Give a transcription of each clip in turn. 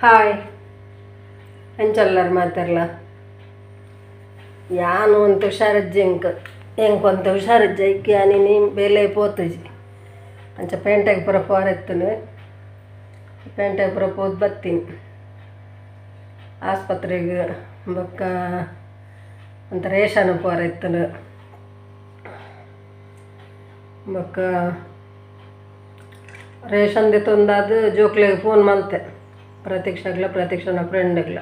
Hi ಅಂಚಲ್ಲರ್ ಮಾತಾರಲ್ಲ ಯಾನು ಒಂದು ಹುಷಾರಜ್ಜಿ ಎಂಕ್ ಎಂಕ್ ಒಂತ ಹುಷಾರಜ್ಜಿ ಐಕ್ ಯಾನಿನಿ ಬೇಲೆ ಪೋತುಜಿ ಅಂಚ ಪೇಂಟೆಗೆ ಪೂರ ಪೋರೆತ್ತನು ಪೇಂಟೆಗೆ ಪೂರ ಪೋದು ಬತ್ತೀನಿ ಆಸ್ಪತ್ರೆಗೆ ಬೊಕ್ಕ ಒಂತ ರೇಷನ್ ಪೋರೆತ್ತನು ಬೊಕ್ಕ ರೇಷನ್ ದೆತ್ತೊಂದಾದ್ ಜೋಕ್ಲೆಗ್ ಫೋನ್ ಮಲ್ತೆ ಪ್ರತೀಕ್ಷಾಗ್ಲ ಪ್ರತೀಕ್ಷನ ಫ್ರೆಂಡ್ಗ್ಲ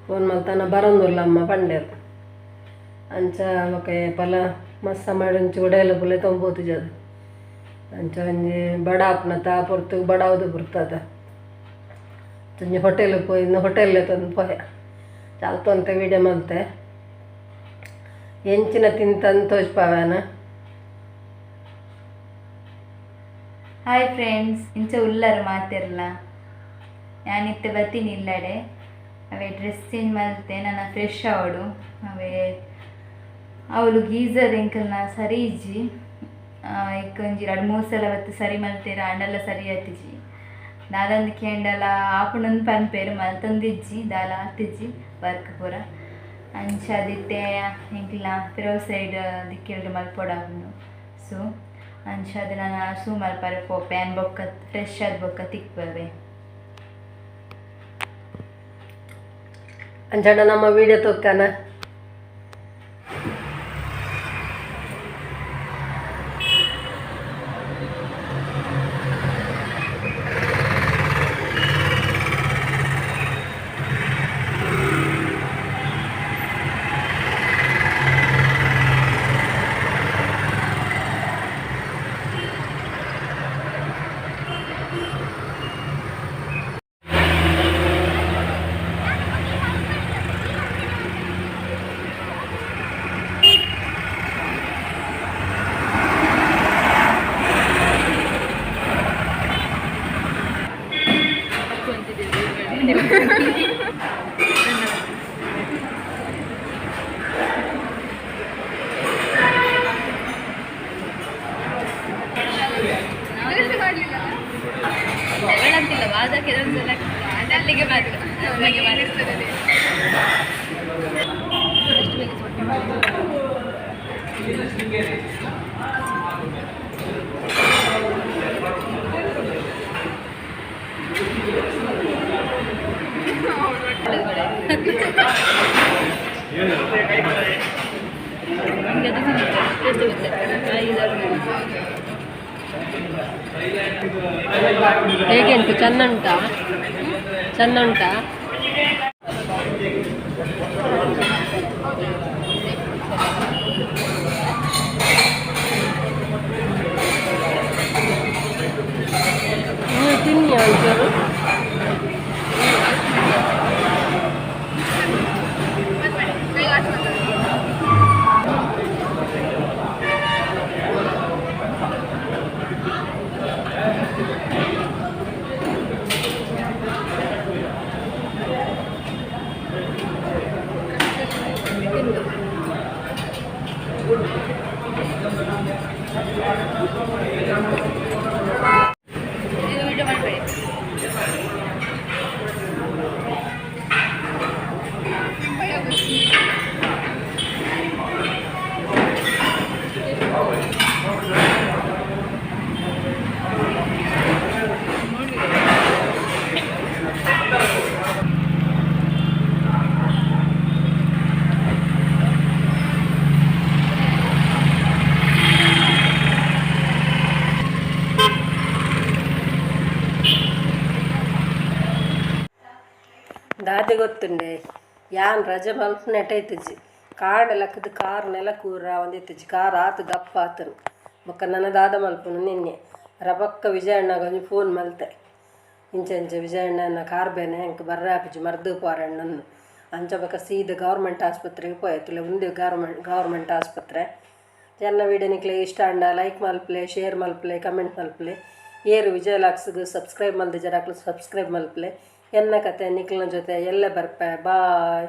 ಫೋನ್ ಮಲ್ತಾನ ಬರಂದುಲ್ಲಮ್ಮ ಪಂಡೇರು ಅಂಚ ಬೊಕ ಏಪಲ ಮಸ್ತ ಮಾಡಿ ಒಂಚಿ ಉಡೇಲ ಪುಲೆ ತೊಂಬೋತುಜದು ಅಂಚ ಒಂಜಿ ಬಡ ಆಪುನತ ಆ ಪೊರ್ತುಗು ಬಡಾವದು ಬರ್ತದ ಒಂಜಿ ಹೋಟೆಲ್ ಪೋಯಿ ಹೋಟೆಲ್ ತಂದು ಪೋಯ ಚಾಲ್ತೊಂತೆ ವೀಡಿಯೋ ಮಲ್ತೆ ಎಂಚಿನ ತಿಂತಂದು ತೋಜ್ಪಾವೇನ. ಹಾಯ್ ಫ್ರೆಂಡ್ಸ್, ಇಂಚ ಉಲ್ಲರು ಮಾತಿರಲ್ಲ ನಾನಿತ್ತೆ ಬತ್ತೀನಿ ಇಲ್ಲಡೆ ಅವೇ ಡ್ರೆಸ್ ಚೇಂಜ್ ಮಲ್ತೆ ನನ್ನ ಫ್ರೆಶ್ ಅವಡು ಅವೇ ಅವಳು ಗೀಸರ್ ಎಂಕಲ್ನ ಸರಿ ಇಜ್ಜಿ ಇಕ್ಕೊಂಜಿ ಎರಡು ಮೂರು ಸಲ ಬತ್ತು ಸರಿ ಮಲ್ತೇರು ಆಂಡಲ ಸರಿ ಆತಿಜಿ ದಾದಂದು ಕೇಂಡಲ ಆಪುಣಂದು ಪನ್ಪೇರು ಮಲ್ತಂದಿಜ್ಜಿ ದಾಲ ಆತಿಜ್ಜಿ ವರ್ಕ್ ಪೂರ ಅಂಚ ಅದಿತ್ತೆ ಎಂಕಲ್ನ ಪಿರೋ ಸೈಡ್ ದಿಕ್ಕೆಲ್ಡು ಮಲ್ಪೊಡಾಪುಂಡು ಸೊ ಅಂಚ ಅದು ನಾನು ಸೂ ಮಲ್ಪರೆ ಪೋಪೆ ಅನ್ ಬೊಕ್ಕ ಫ್ರೆಶ್ ಆದ ಬೊಕ್ಕ ತಿಕ್ಪವೆ. ಅಂಚಡ ನಮ್ಮ ವೀಡಿಯೋ ತೂಕನ. ಹೇಗೆ ಉಂಟು? ಚೆಂದ ಉಂಟಾ? ಚೆಂದ ಉಂಟಾ? ನೀವು ತಿನ್ನಿ ಒಂಚೂರು. ದಾದೆ ಗೊತ್ತುಂಡೆ ಯಾನ್ ರಜೆ ಮಲ್ಪುನೆಟ್ ಐತಿಜಿ ಕಾಡ್ ಲಕ್ಕದ ಕಾರ್ ನೆಲ ಕೂರ ಒಂದಿತ್ತಿಜಿ ಕಾರ್ ಆತು ದಪ್ಪ ಆತನು ಬೊಕ್ಕ ನನ ದಾದ ಮಲ್ಪುನು ನಿನ್ನೆ ರಬಕ್ಕ ವಿಜಯಣ್ಣಗ ಒಂಜಿ ಫೋನ್ ಮಲ್ತೆ ಇಂಚ ಇಂಚ ವಿಜಯಣ್ಣನ ಕಾರ್ ಬೇನೆ ಎಂಕ್ ಬರ್ರೆ ಆಪುಜಿ ಮರ್ದ್ ಪೋರಣ್ಣನ್ನು ಅಂಚ ಬೊಕ್ಕ ಸೀದ ಗೌರ್ಮೆಂಟ್ ಆಸ್ಪತ್ರೆಗೆ ಪೋಯೆ ಉಂದು ಗೌರ್ಮೆಂಟ್ ಗೌರ್ಮೆಂಟ್ ಆಸ್ಪತ್ರೆ. ಎನ್ನ ವೀಡಿಯೋ ನಿಕ್ಲೆಗ್ ಇಷ್ಟ ಆಂಡ ಲೈಕ್ ಮಲ್ಪಲೆ, ಶೇರ್ ಮಲ್ಪಲೆ, ಕಮೆಂಟ್ ಮಲ್ಪಲೆ. ಏರು ವಿಜಯ ಲಾಕ್ಸ್ಗ್ ಸಬ್ಸ್ಕ್ರೈಬ್ ಮಲ್ದಿಜರ ಅಕ್ಲು ಸಬ್ಸ್ಕ್ರೈಬ್ ಮಲ್ಪಲೆ. ಎನ್ನ ಕತೆ ನಿಕ್ಲೆನ ಜೊತೆ ಎಲ್ಲೆ ಬರ್ಪೆ. ಬಾಯ್.